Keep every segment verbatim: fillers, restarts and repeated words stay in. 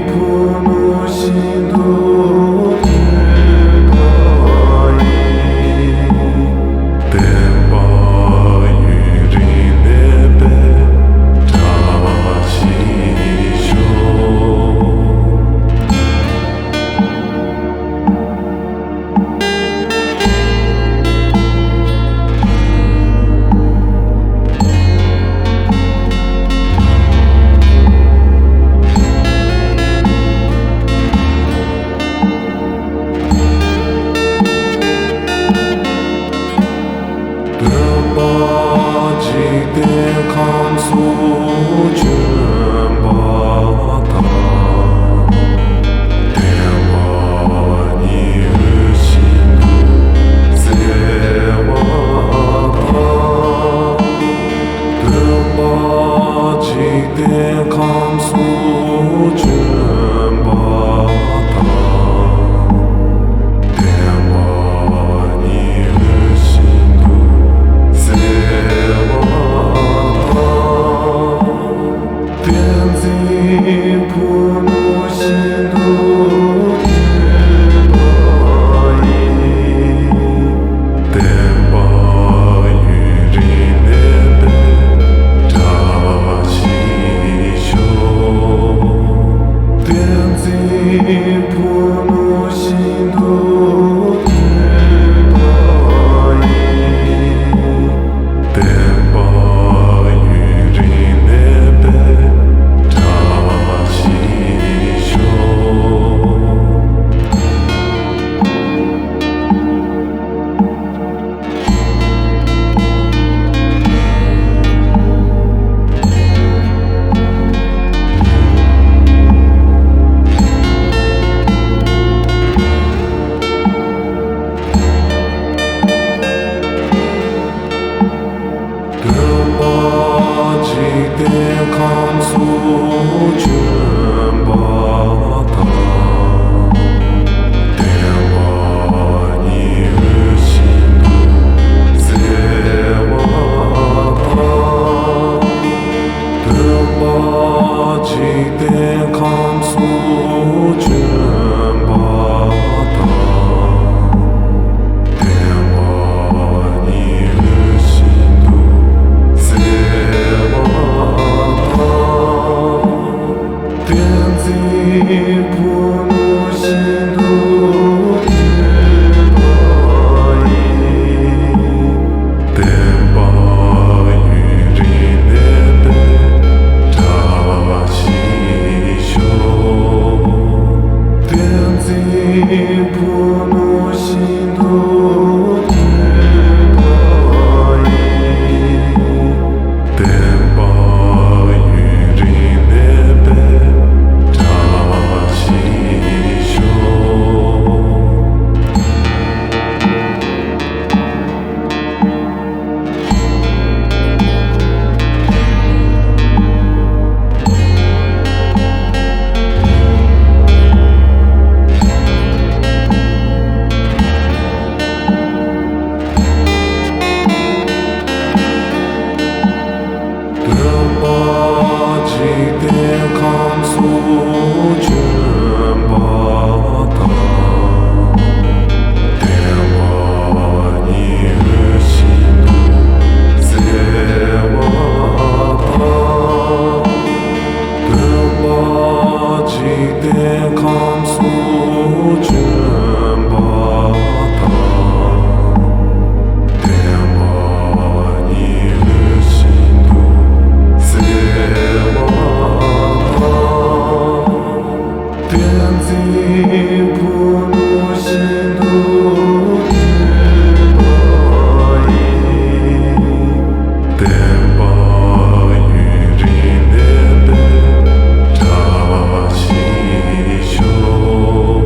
ཕུ་ནུ་ཤིན་ཏུ་བསྟོད་པ་ཡི། བསྟན་པ་ཡུན་རིང་གནས་པའི་བཀྲ་ཤིས་ཤོག། སྟོན་པ་འཇིག་རྟེན་ཁམས་སུ་བྱོན་པ་དང་། བསྟན་པ་ཉི་འོད་བཞིན་དུ་གསལ་བ་དང་། སྟོན་པ་འཇིག་རྟེན་ཁམས་སུ་བྱོན་པ་དང་། བསྟན་པ་ཉི་འོད་བཞིན་དུ་གསལ་བ་དང་། བསྟན་འཛིན་ཕུ་ནུ་ཤིན་ཏུ་བསྟོད་པ་ཡི། བསྟན་པ་ཡུན་རིང་གནས་པའི་བཀྲ་ཤིས་ཤོག། བསྟན་འཛིན་ཕུ་ནུ་ཤིན་ཏུ་བསྟོད་པ་ཡི། བསྟན་པ་ཡུན་རིང་གནས་པའི་བཀྲ་ཤིས་ཤོག། སྟོན་པ་འཇིག་རྟེན་ཁམས་སུ་བྱོན་པ་དང་། བསྟན་པ་ཉི་འོད་བཞིན་དུ་གསལ་བ་དང་། སྟོན་པ་འཇིག་རྟེན་ཁམས་སུ་བྱོན་པ་དང་། བསྟན་པ་ཉི་འོད་བཞིན་དུ་གསལ་བ་དང་། བསྟན་འཛིན་ཕུ་ནུ་ཤིན་ཏུ་བསྟོད་པ་ཡི། བསྟན་པ་ཡུན་རིང་གནས་པའི་བཀྲ་ཤིས་ཤོག། བསྟན་འཛིན་ཕུ་ནུ་ཤིན་ཏུ་བསྟོད་པ་ཡི། བསྟན་པ་ཡུན་རིང་གནས་པའི་བཀྲ་ཤིས་ཤོག། སྟོན་པ་འཇིག་རྟེན་ཁམས་སུ་བྱོན་པ་དང་། བསྟན་པ་ཉི་འོད་བཞིན་དུ་གསལ་བ་དང་། སྟོན་པ་འཇིག་རྟེན་ཁམས་སུ་བྱོན་པ་དང་། བསྟན་པ་ཉི་འོད་བཞིན་དུ་གསལ་བ་དང་། བསྟན་འཛིན་ཕུ་ནུ་ཤིན་ཏུ་བསྟོད་པ་ཡི། བསྟན་པ་ཡུན་རིང་གནས་པའི་བཀྲ་ཤིས་ཤོག།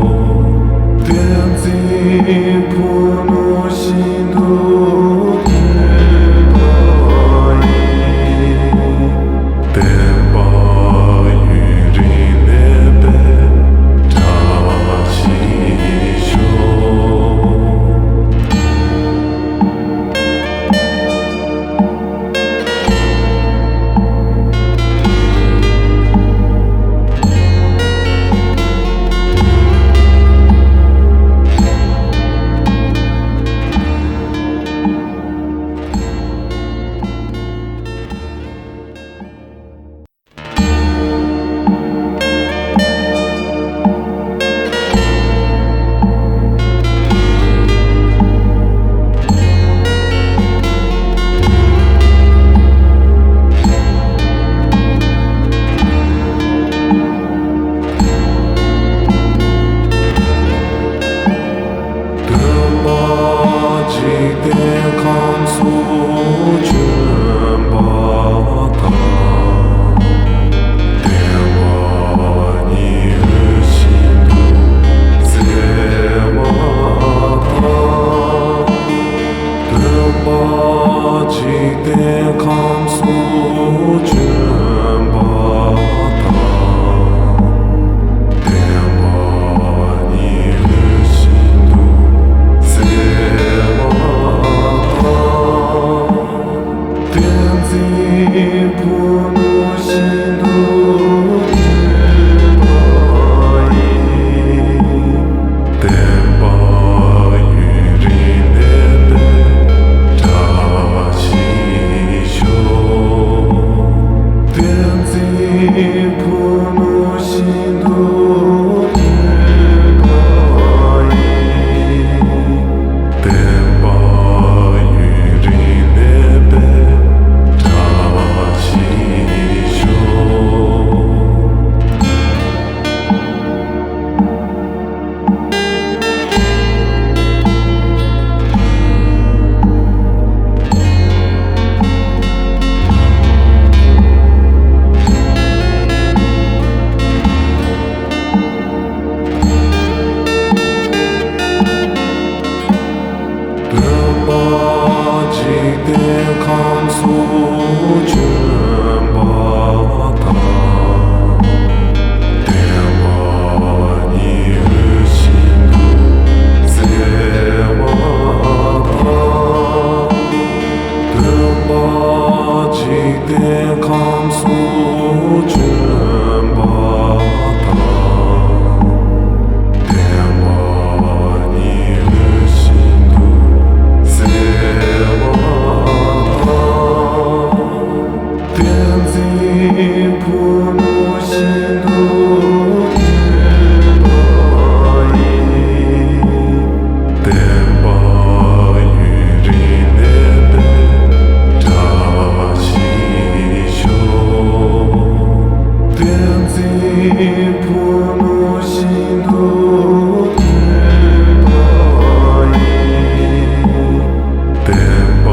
བརྟན་པ་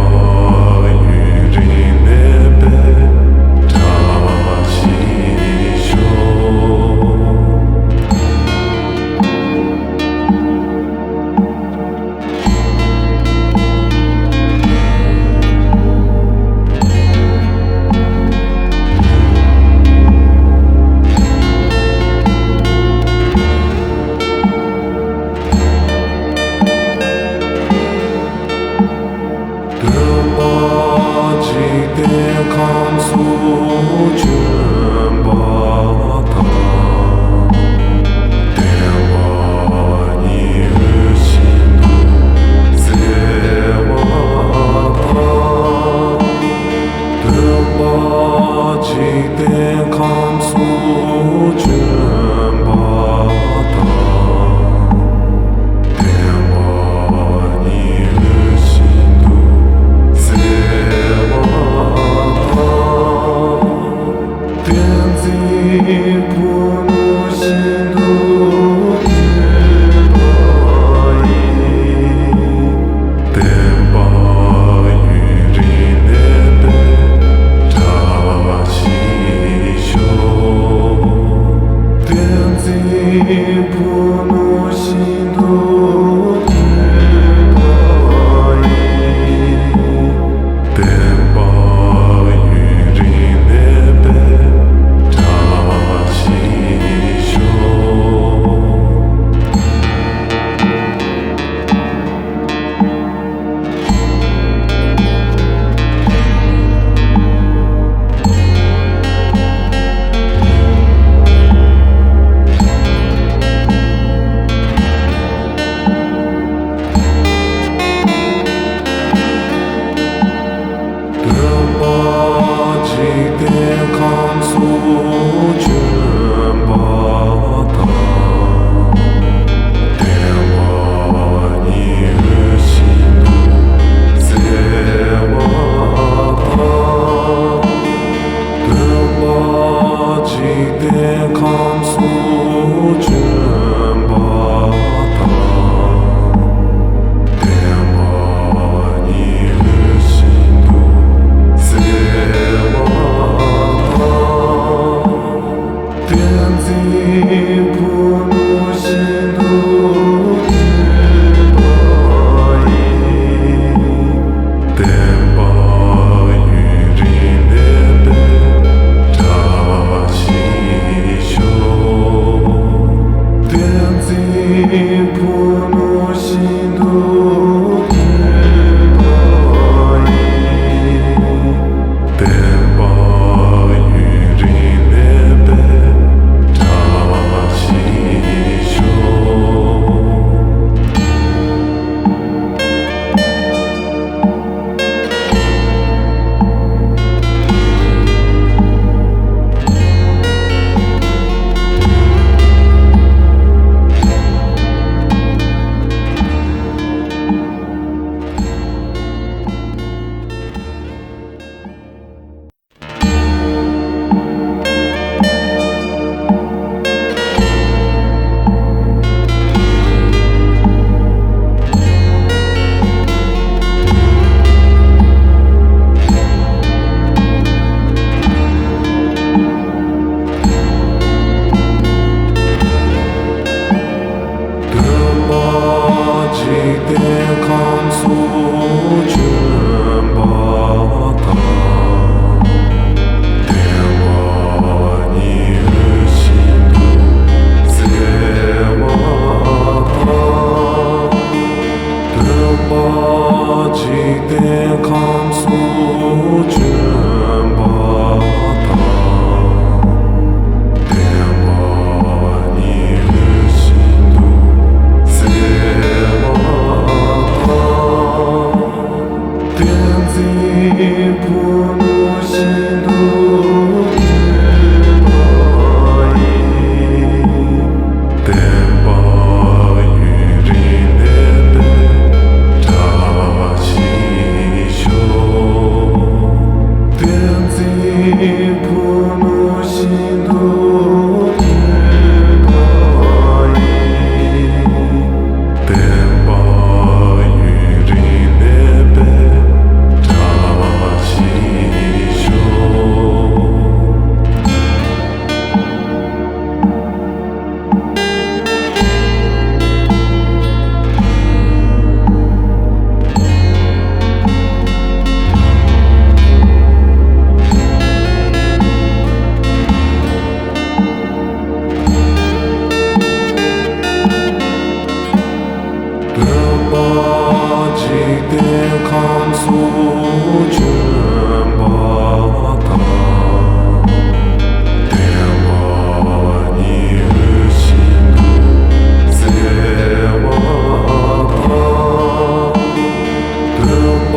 ཡུན་རིང་གནས་པའི་བཀྲ་ཤིས་ཤོག། སྟོན་པ་འཇིག་རྟེན་ཁམས་སུ་བྱོན་པ་དང་། བསྟན་པ་ཉི་འོད་བཞིན་དུ་གསལ་བ་དང་། སྟོན་པ་འཇིག་རྟེན་ཁམས་སུ་བྱོན་པ་དང་། བསྟན་པ་ཉི་འོད་བཞིན་དུ་གསལ་བ་དང་། བསྟན་འཛིན་ཕུ་ནུ་བཞིན་དུ་གནས་པ་ཡིས། བསྟན་པ་ཡུན་རིང་གནས་པའི་བཀྲ་ཤིས་ཤོག། བསྟན་འཛིན་ཕུ་ནུ་བཞིན་དུ་གནས་པ་ཡིས། བསྟན་པ་ཡུན་རིང་གནས་པའི་བཀྲ་ཤིས་ཤོག། སྟོན་པ་འཇིག་རྟེན་ཁམས་སུ་བྱོན་པ་དང་། བསྟན་པ་ཉི་འོད་བཞིན་དུ་གསལ་བ་དང་། སྟོན་པ་འཇིག་རྟེན་ཁམས་སུ་བྱོན་པ་དང་། བསྟན་པ་ཉི་འོད་བཞིན་དུ་གསལ་བ་དང་། བསྟན་འཛིན་ཕུ་ནུ་བཞིན་དུ་གནས་པ་ཡིས། བསྟན་པ་ཡུན་རིང་གནས་པའི་བཀྲ་ཤིས་ཤོག། བསྟན་འཛིན་ཕུ་ནུ་བཞིན་དུ་གནས་པ་ཡིས། བསྟན་པ་ཡུན་རིང་གནས་པའི་བཀྲ་ཤིས་ སྟོན་པ་འཇིག་རྟེན་ཁམས་སུ་བྱོན་པ་དང་། བསྟན་པ་ཉི་འོད་བཞིན་དུ་གསལ་བ་དང་། སྟོན་པ་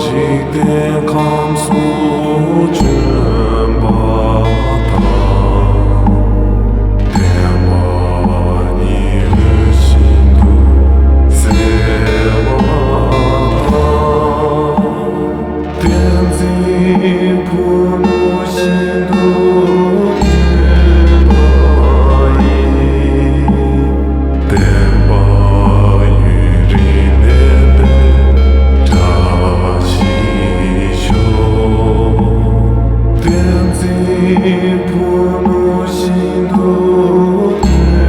འཇིག་རྟེན་ཁམས་སུ་བྱོན་པ་དང་། བསྟན་པ་ཉི་འོད་བཞིན་དུ་གསལ་བ་དང་། བསྟན་འཛིན་ཕུ་ནུ་བཞིན་དུ་བསྟོད་པ་ཡི། བསྟན་པ་ཡུན་རིང་གནས་པའི་བཀྲ་ཤིས་ཤོག། བསྟན་འཛིན་ཕུ་ནུ་བཞིན་དུ་བསྟོད་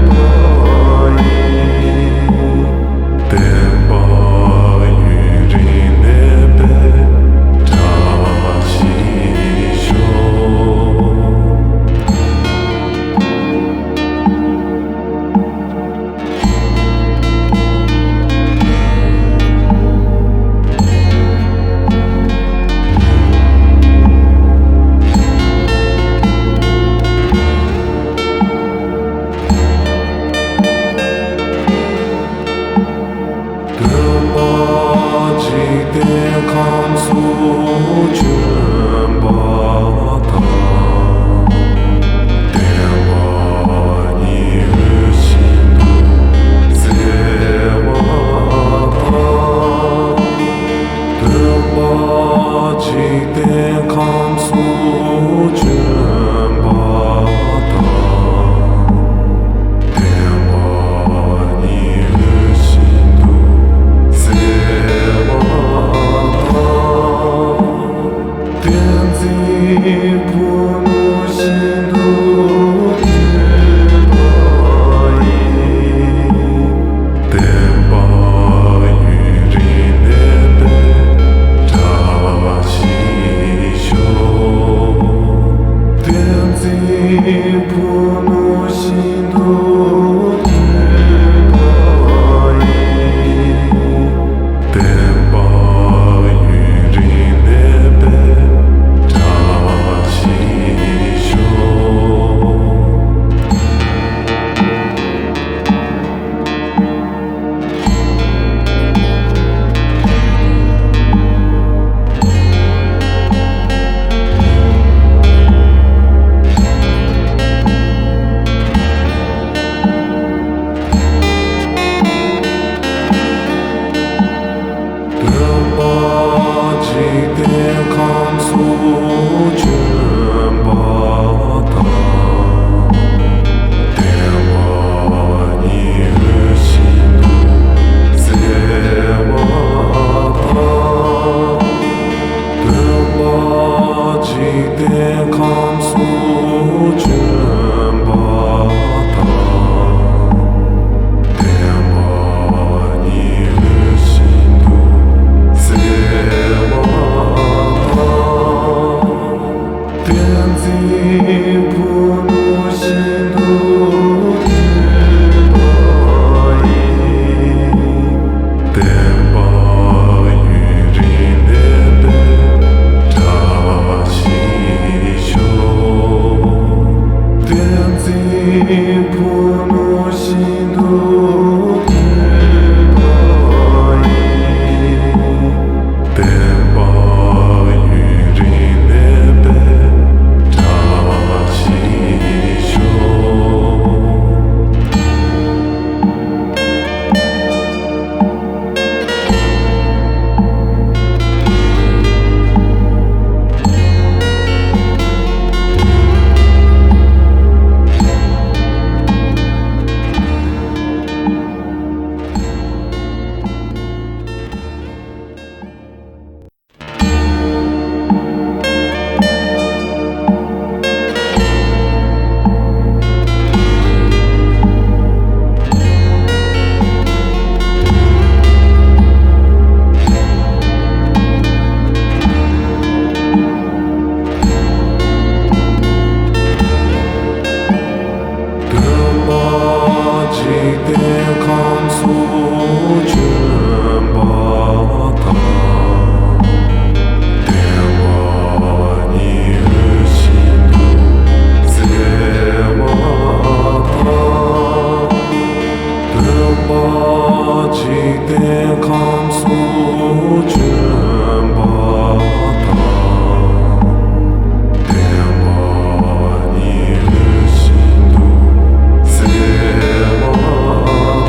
པ་ཡི། བསྟན་པ་ཡུན་རིང་གནས་པའི་བཀྲ་ཤིས་ཤོག། སྟོན་པ་འཇིག་རྟེན་ཁམས་སུ་བྱོན་པ་དང་། བསྟན་པ་ཉི་འོད་བཞིན་དུ་གསལ་བ་དང་། སྟོན་པ་འཇིག་རྟེན་ཁམས་སུ་བྱོན་པ་དང་། བསྟན་པ་ཉི་འོད་བཞིན་དུ་གསལ་བ་དང་། བསྟན་འཛིན་ཕུ་ནུ་བཞིན་དུ་བསྟོད་པ་ཡི། བསྟན་པ་ཡུན་རིང་གནས་པའི་བཀྲ་ཤིས་ཤོག། བསྟན་འཛིན་ཕུ་ནུ་བཞིན་དུ་བསྟོད་པ་ཡི། བསྟན་པ་ཡུན་རིང་གནས་པའི་བཀྲ་ཤིས་ཤོག། སྟོན་པ་འཇིག་རྟེན་ཁམས་སུ་བྱོན་པ་དང་། བསྟན་པ་ཉི་འོད་བཞིན་དུ་གསལ་བ་དང་། སྟོན་པ་འཇིག་རྟེན་ཁམས་སུ་བྱོན་པ་དང་། བསྟན་པ་ཉི་འོད་བཞིན་དུ་གསལ་བ་དང་། བསྟན་འཛིན་ཕུ་ནུ་བཞིན་དུ་བསྟོད་པ་ཡི། བསྟན་པ་ཡུན་རིང་གནས་པའི་བཀྲ་ཤིས་ཤོག། བསྟན་འཛིན་ཕུ་ནུ་བཞིན་དུ་བསྟོད་པ་ཡི། བསྟན་པ་ཡུན་རིང་གནས་པའི་བཀྲ་ཤིས་ཤོག། འཇིག་རྟེན་ཁམས་སུ་བྱོན་པ་དང་། བསྟན་པ་ཉིད་འོད་བཞིན་དུ་གསལ་བ་དང་། སྟོན་པ་འཇིག་རྟེན་ཁམས་སུ་བྱོན་པ་དང་། བསྟན་པ་ཉིད་འོད་བཞིན་དུ་གསལ་བ་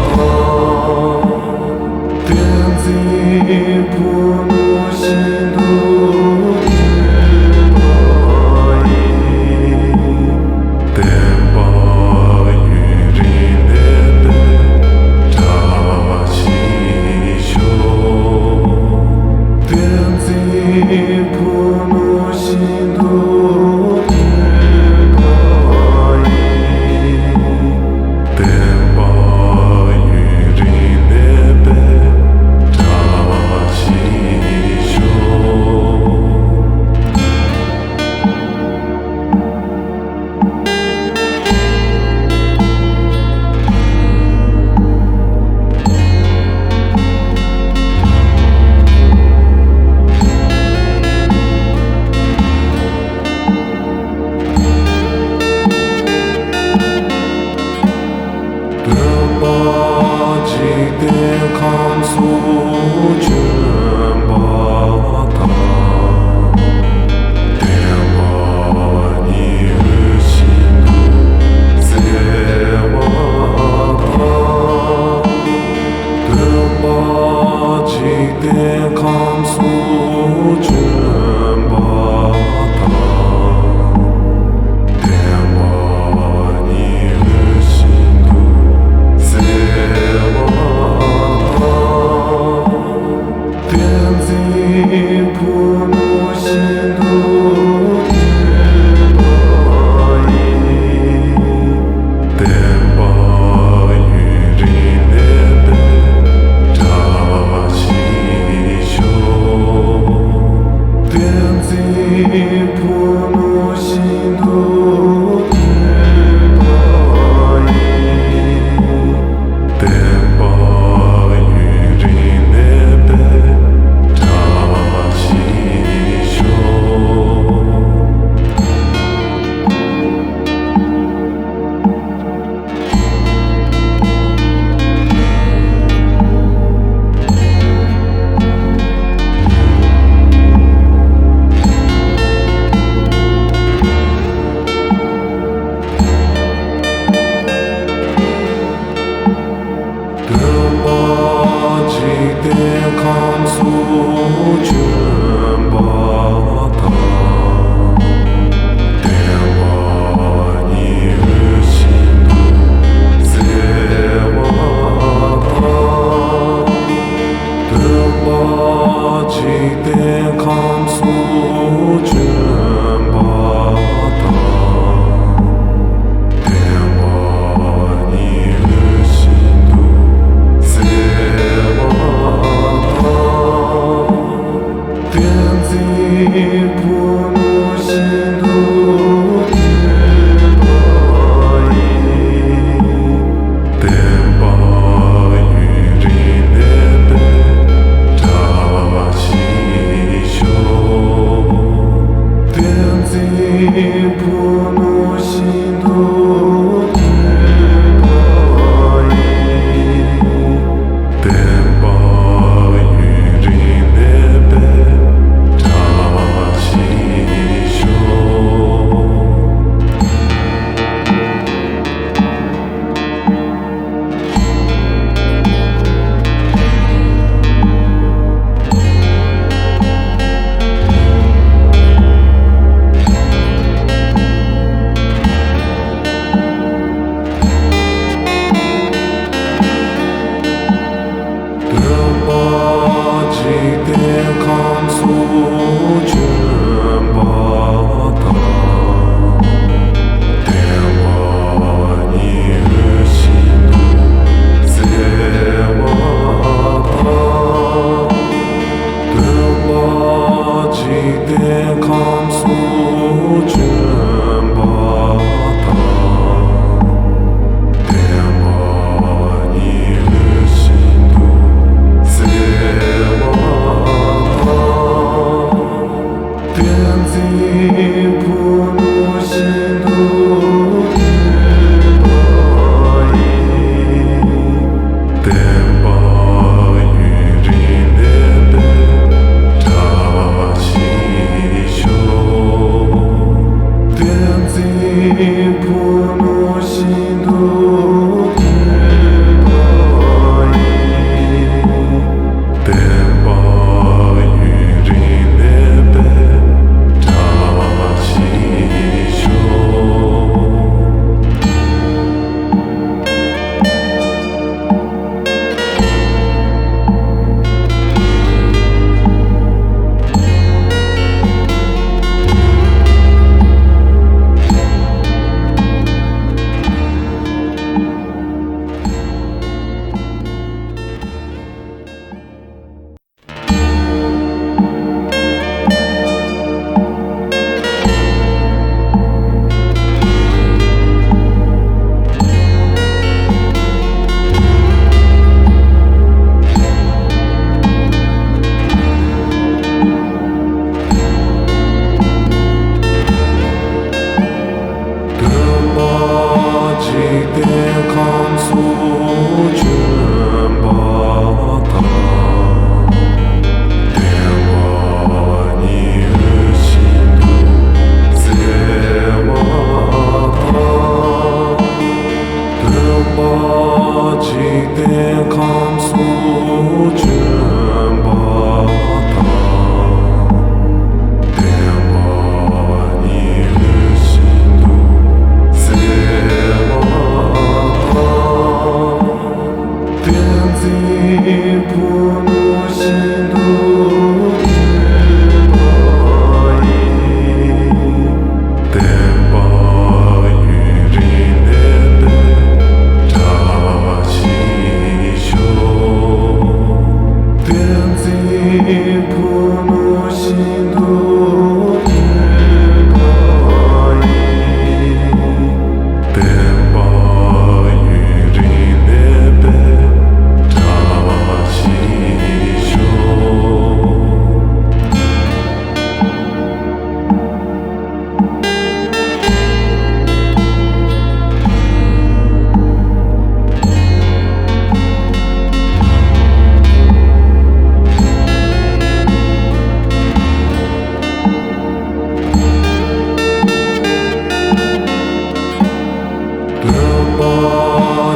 སྟོན་པ་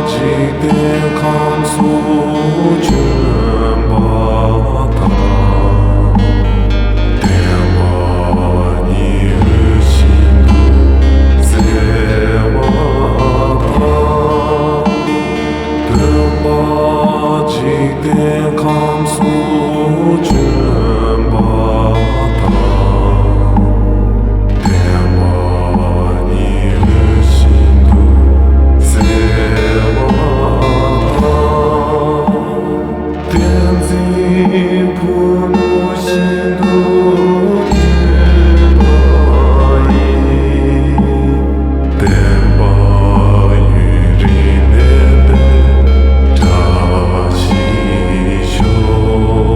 འཇིག་རྟེན་ཁམས་སུ་བྱོན་པ་དང་། བསྟན་པ་ཉིད་འོད་བཞིན་དུ་གསལ་བ་དང་། སྟོན་པ་འཇིག་རྟེན་ཁམས་སུ་བྱོན་པ་དང་། བསྟན་པ་ཉིད་འོད་བཞིན་དུ་གསལ་བ་དང་། བསྟན་འཛིན་ཕུ་ནུ་བཞིན་དུ་བསྟོད་པ་ཡིས། བསྟན་པ་ཡུན་རིང་གནས་པའི་བཀྲ་ཤིས་ཤོག།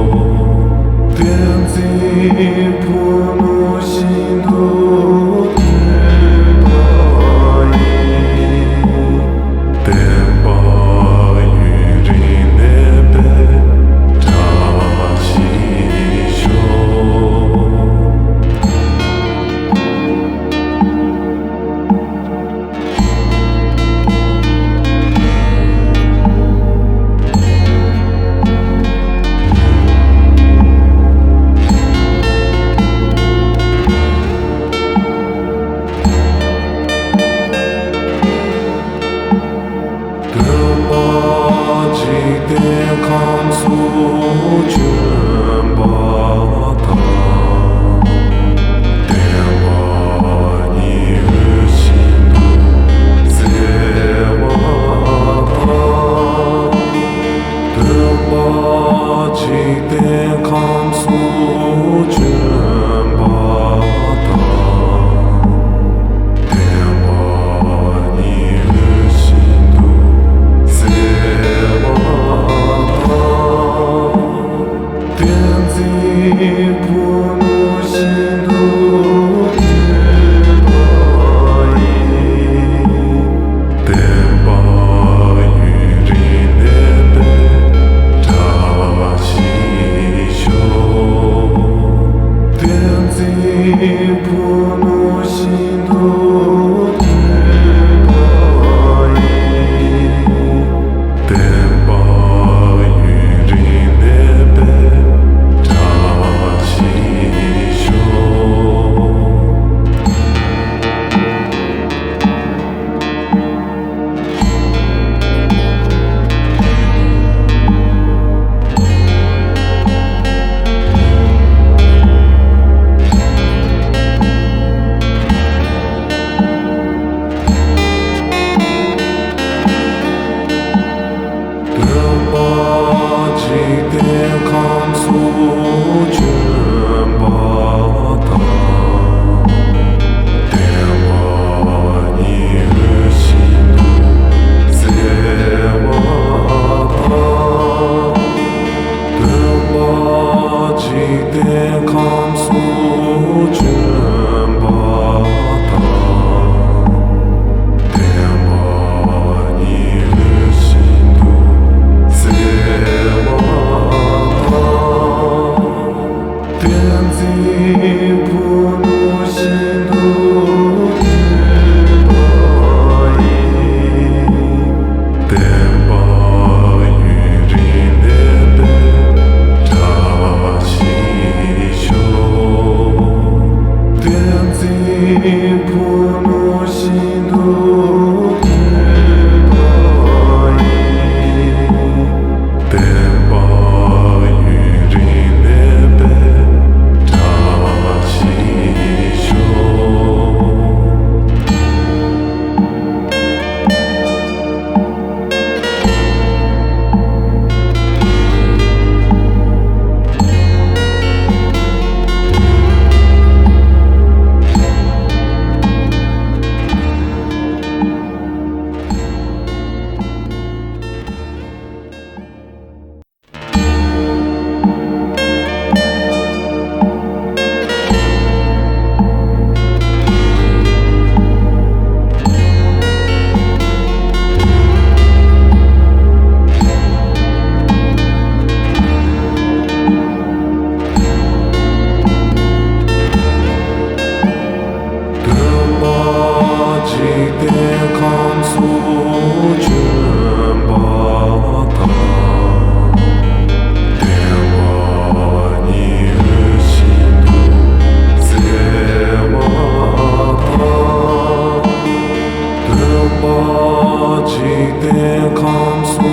འཇིག་རྟེན་ཁམས་སུ་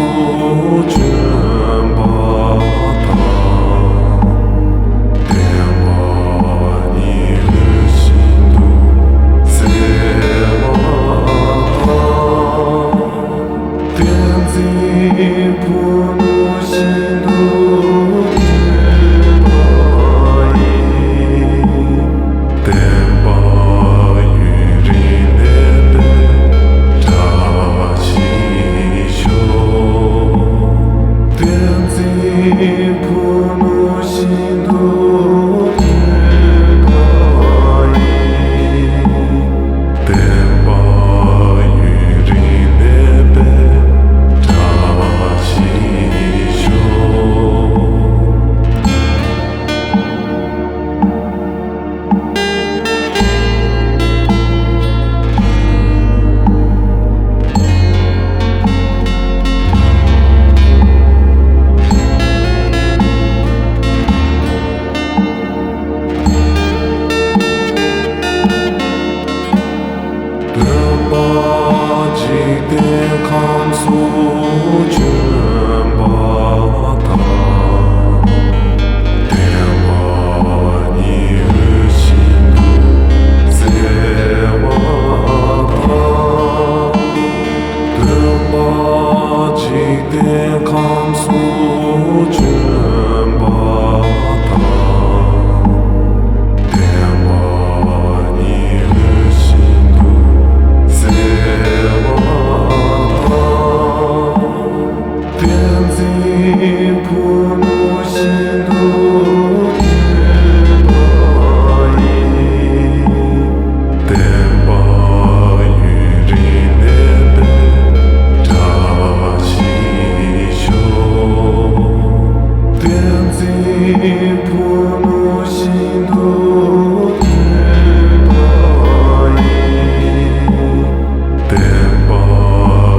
བྱོན་པ་དང་། བསྟན་པ་ཉིད་འོད་བཞིན་དུ་གསལ་བ་དང་། བསྟན་འཛིན་ཕུ་ནུ་བཞིན་དུ་བརྟན་པ་ཡིན། བསྟན་པ་ཡུན་རིང་གནས་པའི་བཀྲ་ཤིས་ཤོག། བསྟན་འཛིན་ཕུ་ནུ་བཞིན་དུ་བརྟན་པ་ཡིན། བསྟན་པ་ཡུན་རིང་གནས་པའི་བཀྲ་ཤིས་ཤོག། སྟོན་པ་འཇིག་རྟེན་ཁམས་སུ་བྱོན་པ་དང་། བསྟན་པ་ཉིད་འོད་བཞིན་དུ་གསལ་བ་དང་། སྟོན་པ་འཇིག་རྟེན་ཁམས་སུ་བྱོན་པ་དང་། བསྟན་པ་ཉིད་འོད་བཞིན་དུ་གསལ་བ་དང་། བསྟན་འཛིན་ཕུ་ནུ་བཞིན་དུ་བརྟན་པ་ཡིན། བསྟན་པ་ཡུན་རིང་གནས་པའི་བཀྲ་ཤིས་ཤོག། བསྟན་འཛིན་ཕུ་ནུ་བཞིན་དུ་བརྟན་པ་ཡིན། བསྟན་པ་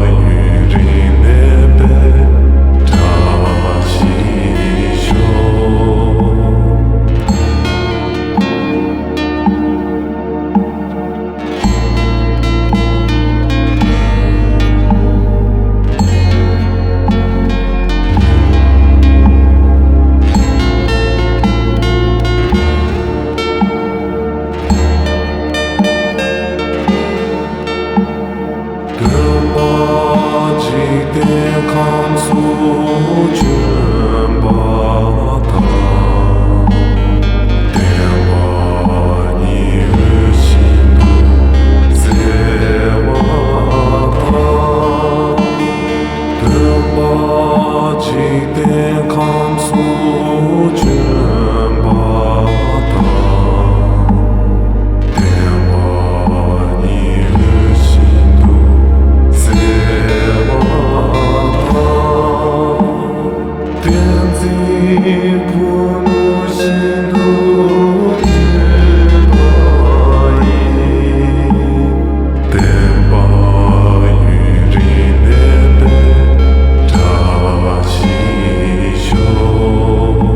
ཡུན་རིང་གནས་པའི་བཀྲ་ཤིས་ཤོག། སྟོན་པ་འཇིག་རྟེན་ཁམས་སུ་བྱོན་པ་དང་། བསྟན་པ་ཉིད་འོད་བཞིན་དུ་གསལ་བ་དང་། སྟོན་པ་འཇིག་རྟེན་ཁམས་སུ་བྱོན་པ་དང་། བསྟན་པ་ཉིད་འོད་བཞིན་དུ་གསལ་བ་དང་། བསྟན་འཛིན་ཕུ་ནུ་བཞིན་དུ་བརྟན་པ་ཡིན། བསྟན་པ་ཡུན་རིང་གནས་པའི་བཀྲ་ཤིས་ཤོག།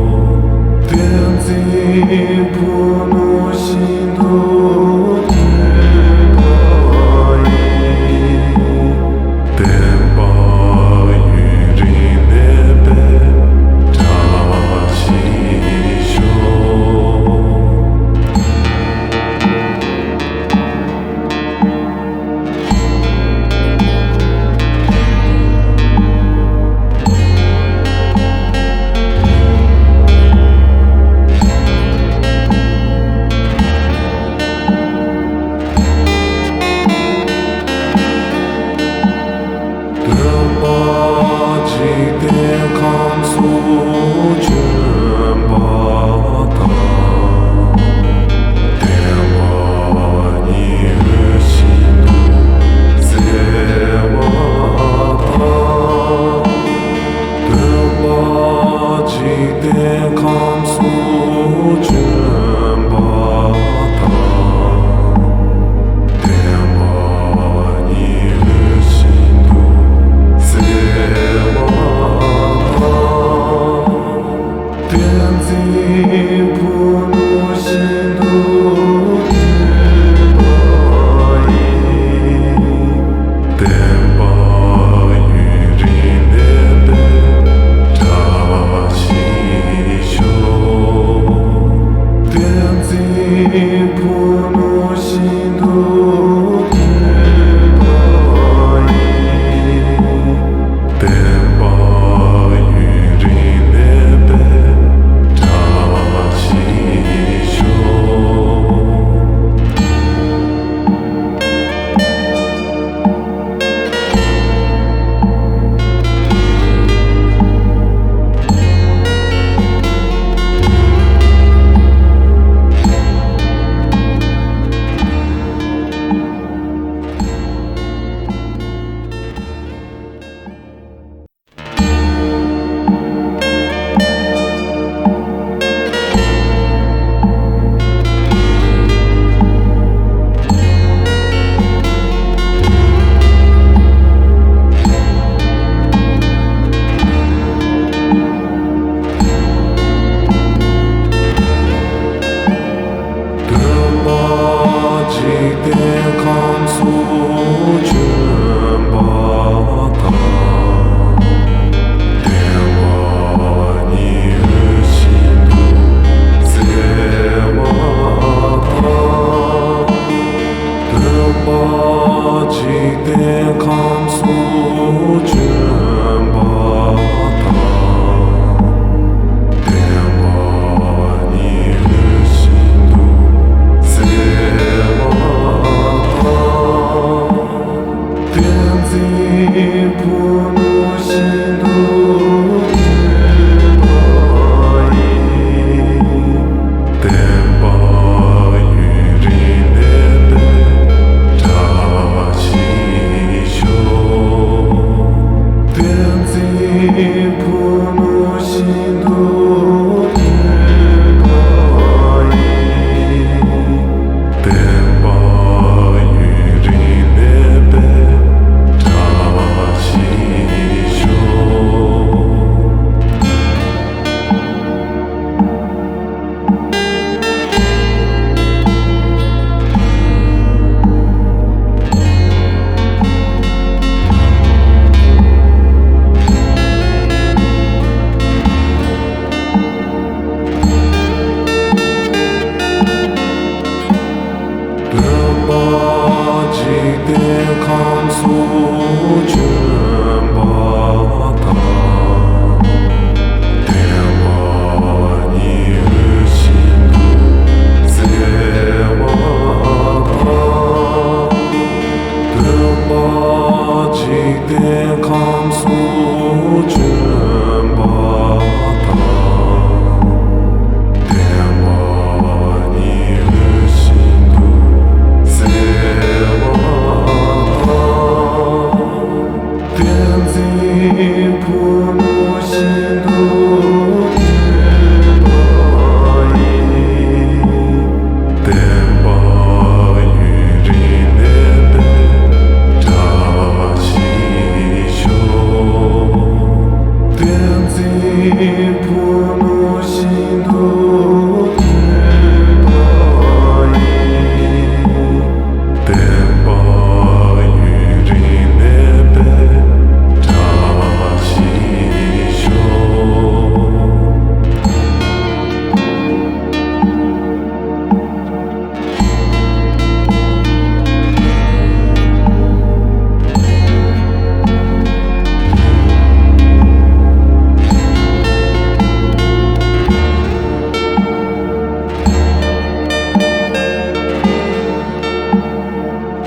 ཁམས་སུ་བྱོན་པ་དང་། བསྟན་པ་ཉི་འོད་བཞིན་དུ་གསལ་བ་དང་། བསྟན་འཛིན་ཕུ་ནུ་བཞིན་དུ་བསྟོད་པ་ཡིས། བསྟན་པ་ཡུན་རིང་གནས་པའི་བཀྲ་ཤིས་ཤོག། བསྟན་འཛིན་ཕུ་ནུ་བཞིན་དུ་བསྟོད་པ་ཡིས། བསྟན་པ་ཡུན་རིང་གནས་པའི་བཀྲ་ཤིས་ཤོག།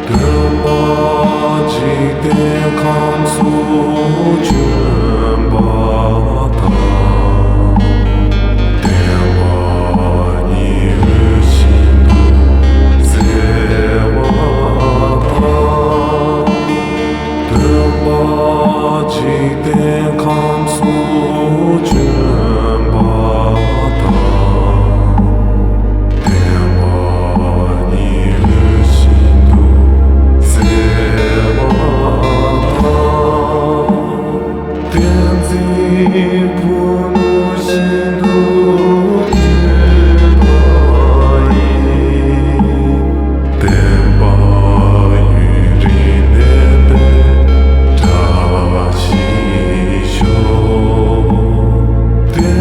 སྟོན་པ་འཇིག་རྟེན་ཁམས་སུ་བྱོན་པ་དང་། བསྟན་པ་ཉི་འོད་བཞིན་དུ་གསལ་བ་དང་། སྟོན་པ་འཇིག་རྟེན་ཁམས་སུ་བྱོན་པ་དང་། བསྟན་པ་ཉི་འོད་བཞིན་དུ་གསལ་བ་དང་། བསྟན་འཛིན་ཕུ་ནུ་བཞིན་དུ་བསྟོད་པ་ཡིས། བསྟན་པ་ཡུན་རིང་གནས་པའི་བཀྲ་ཤིས་ཤོག། བསྟན་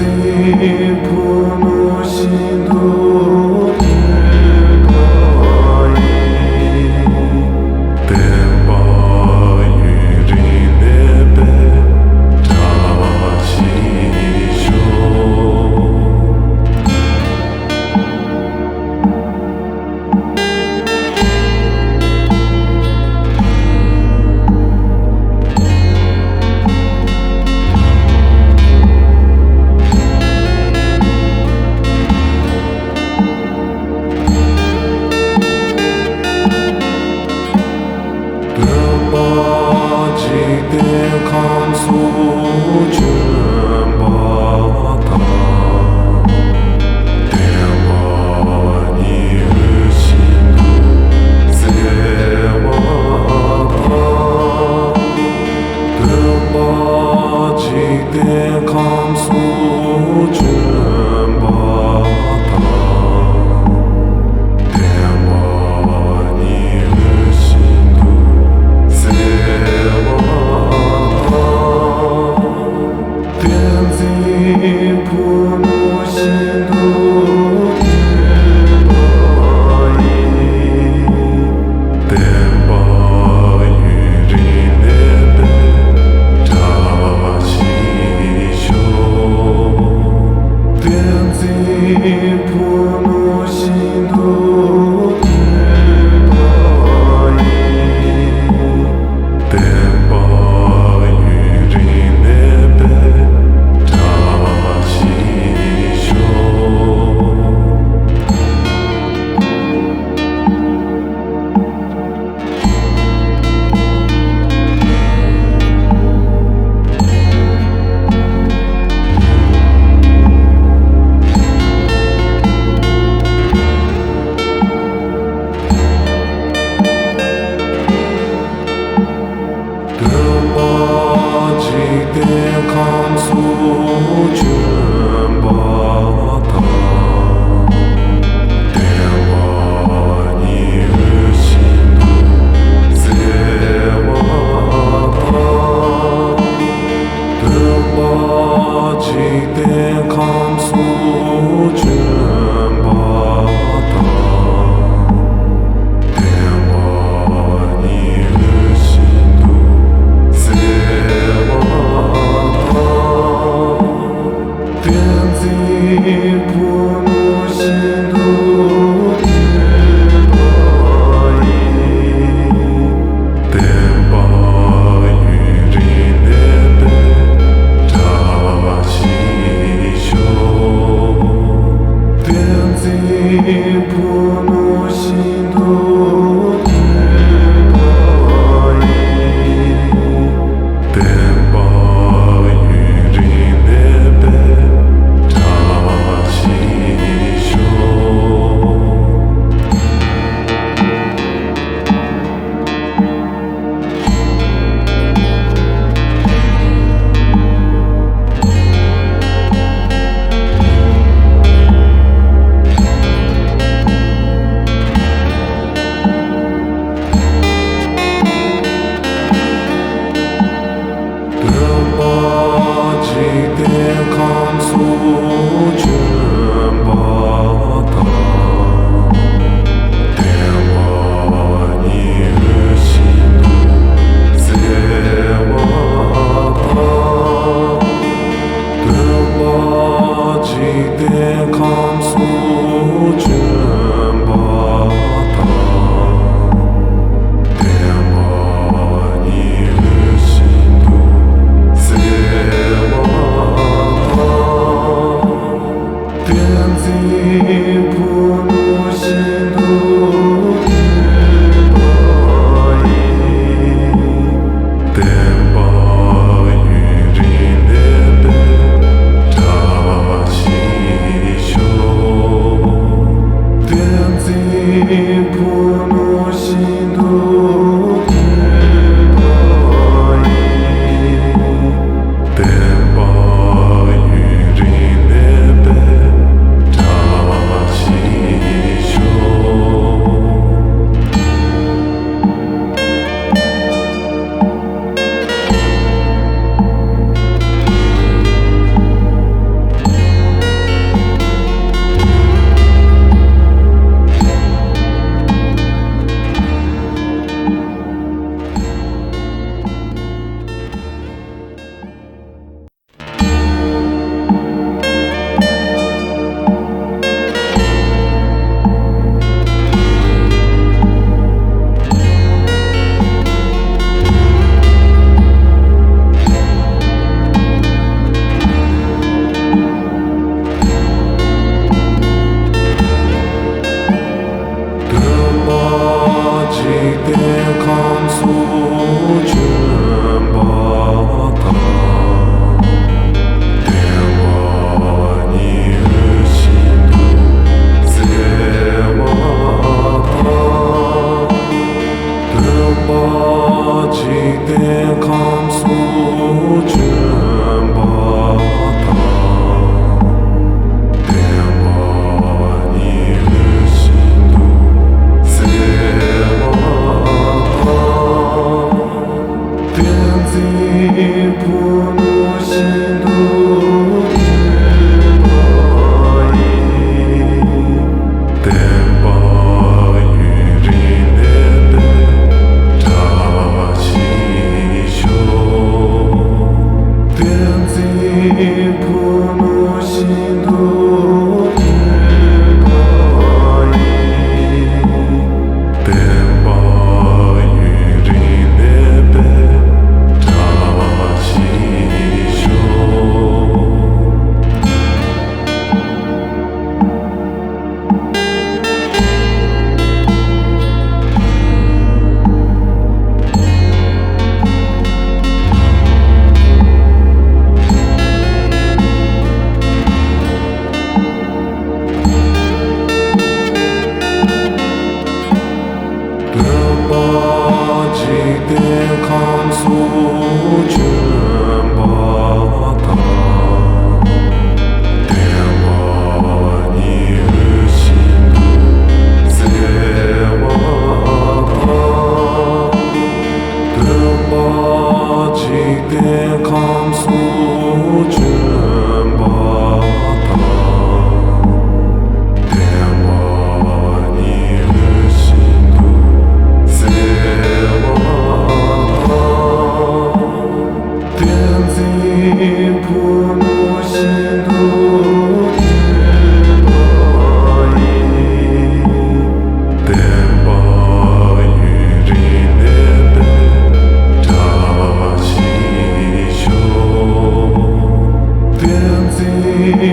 ཕུ་ནུ་ཤིན་ཏུ་བསྟོད་པ་ཡི། བསྟན་པ་ཡུན་རིང་གནས་པའི་བཀྲ་ཤིས་ཤོག། སྟོན་པ་འཇིག་རྟེན་ཁམས་སུ་བྱོན་པ་དང་། བསྟན་པ་ཉི་འོད་བཞིན་དུ་གསལ་བ་དང་། སྟོན་པ་འཇིག་རྟེན་ཁམས་སུ་བྱོན་པ་དང་། བསྟན་པ་ཉི་འོད་བཞིན་དུ་གསལ་བ་དང་། བསྟན་འཛིན་ཕུ་ནུ་ཤིན་ཏུ་བསྟོད་པ་ཡི། བསྟན་པ་ཡུན་རིང་གནས་པའི་བཀྲ་ཤིས་ཤོག། བསྟན་འཛིན་ཕུ་ནུ་ཤིན་ཏུ་བསྟོད་པ་ཡི། བསྟན་པ་ཡུན་རིང་གནས་པའི་བཀྲ་ཤིས་ཤོག། སྟོན་པ་འཇིག་རྟེན་ཁམས་སུ་བྱོན་པ་དང་། བསྟན་པ་ཉི་འོད་བཞིན་དུ་གསལ་བ་དང་། སྟོན་པ་འཇིག་རྟེན་ཁམས་སུ་བྱོན་པ་དང་། བསྟན་པ་ཉི་འོད་བཞིན་དུ་གསལ་བ་དང་། བསྟན་འཛིན་ཕུ་ནུ་ཤིན་ཏུ་བསྟོད་པ་ཡི། བསྟན་པ་ཡུན་རིང་གནས་པའི་བཀྲ་ཤིས་ཤོག། བསྟན་འཛིན་ཕུ་ནུ་ཤིན་ཏུ་བསྟོད་པ་ཡི། བསྟན་པ་ཡུན་རིང་གནས་པའི་བཀྲ་ཤིས་ཤོག། སྟོན་པ་འཇིག་རྟེན་ཁམས་སུ་བྱོན་པ་དང་། བསྟན་པ་ཉི་འོད་བཞིན་དུ་གསལ་བ་དང་། སྟོན་པ་འཇིག་རྟེན་ཁམས་སུ་བྱོན་པ་དང་། བསྟན་པ་ཉི་འོད་བཞིན་དུ་གསལ་བ་དང་། བསྟན་འཛིན་ཕུ་ནུ་ཤིན་ཏུ་བསྟོད་པ་ཡི། བསྟན་པ་ཡུན་རིང་གནས་པའི་བཀྲ་ཤིས་ཤོག། བསྟན་འཛིན་ཕུ་ནུ་ཤིན་ཏུ་བསྟོད་པ་ཡི། བསྟན་པ་ཡུན་རིང་གནས་པའི་བཀྲ་ཤིས་ཤོག།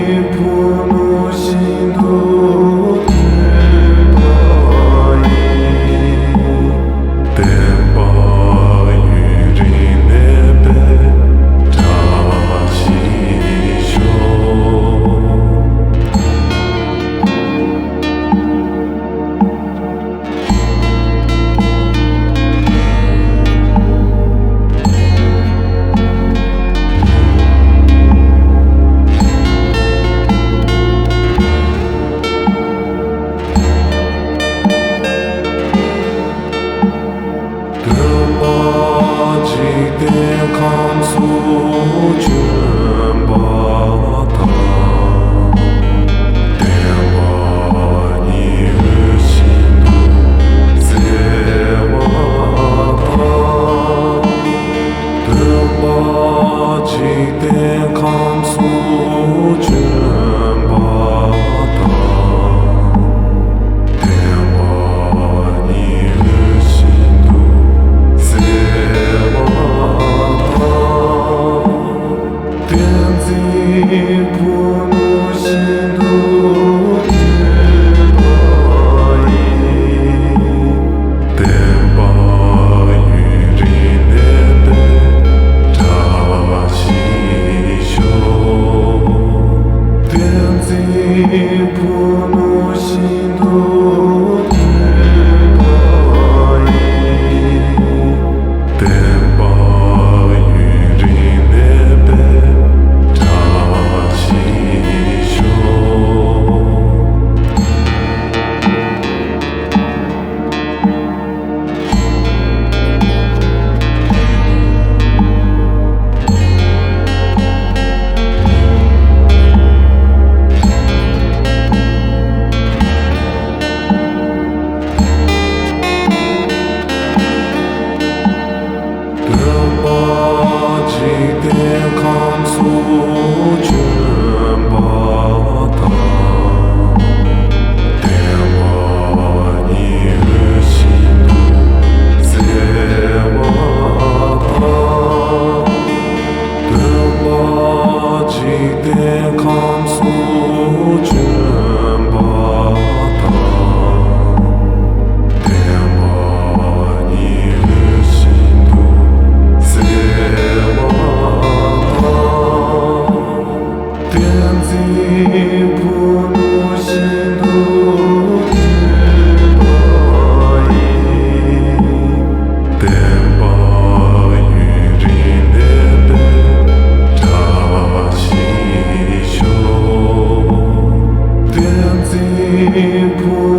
ཕུ་ནུ་ཤིན་ཏུ་དུད་པ་ཡིས། བསྟན་པ་ཡུན་རིང་གནས་པའི་བཀྲ་ཤིས་ཤོག། སྟོན་པ་འཇིག་རྟེན་ཁམས་སུ་བྱོན་པ་དང་། བསྟན་པ་ཉི་འོད་བཞིན་དུ་གསལ་བ་དང་། སྟོན་པ་འཇིག་རྟེན་ཁམས་སུ་བྱོན་པ་དང་། བསྟན་པ་ཉི་འོད་བཞིན་དུ་གསལ་བ་དང་། བསྟན་འཛིན་ཕུ་ནུ་ཤིན་ཏུ་དུད་པ་ཡིས། བསྟན་པ་ཡུན་རིང་གནས་པའི་བཀྲ་ཤིས་ཤོག། བསྟན་འཛིན་ཕུ་ནུ་ཤིན་ཏུ་དུད་པ་ཡིས། བསྟན་པ་ཡུན་རིང་གནས་པའི་བཀྲ་ཤིས་ཤོག། སྟོན་པ་འཇིག་རྟེན་ཁམས་སུ་བྱོན་པ་དང་། བསྟན་པ་ཉི་འོད་བཞིན་དུ་གསལ་བ་དང་། སྟོན་པ་འཇིག་རྟེན་ཁམས་སུ་བྱོན་པ་དང་། བསྟན་པ་ཉི་འོད་བཞིན་དུ་གསལ་བ་དང་། བསྟན་འཛིན་ཕུ་ནུ་ཤིན་ཏུ་དུད་པ་ཡིས། བསྟན་པ་ཡུན་རིང་གནས་པའི་བཀྲ་ཤིས་ཤོག། བསྟན་འཛིན་ཕུ་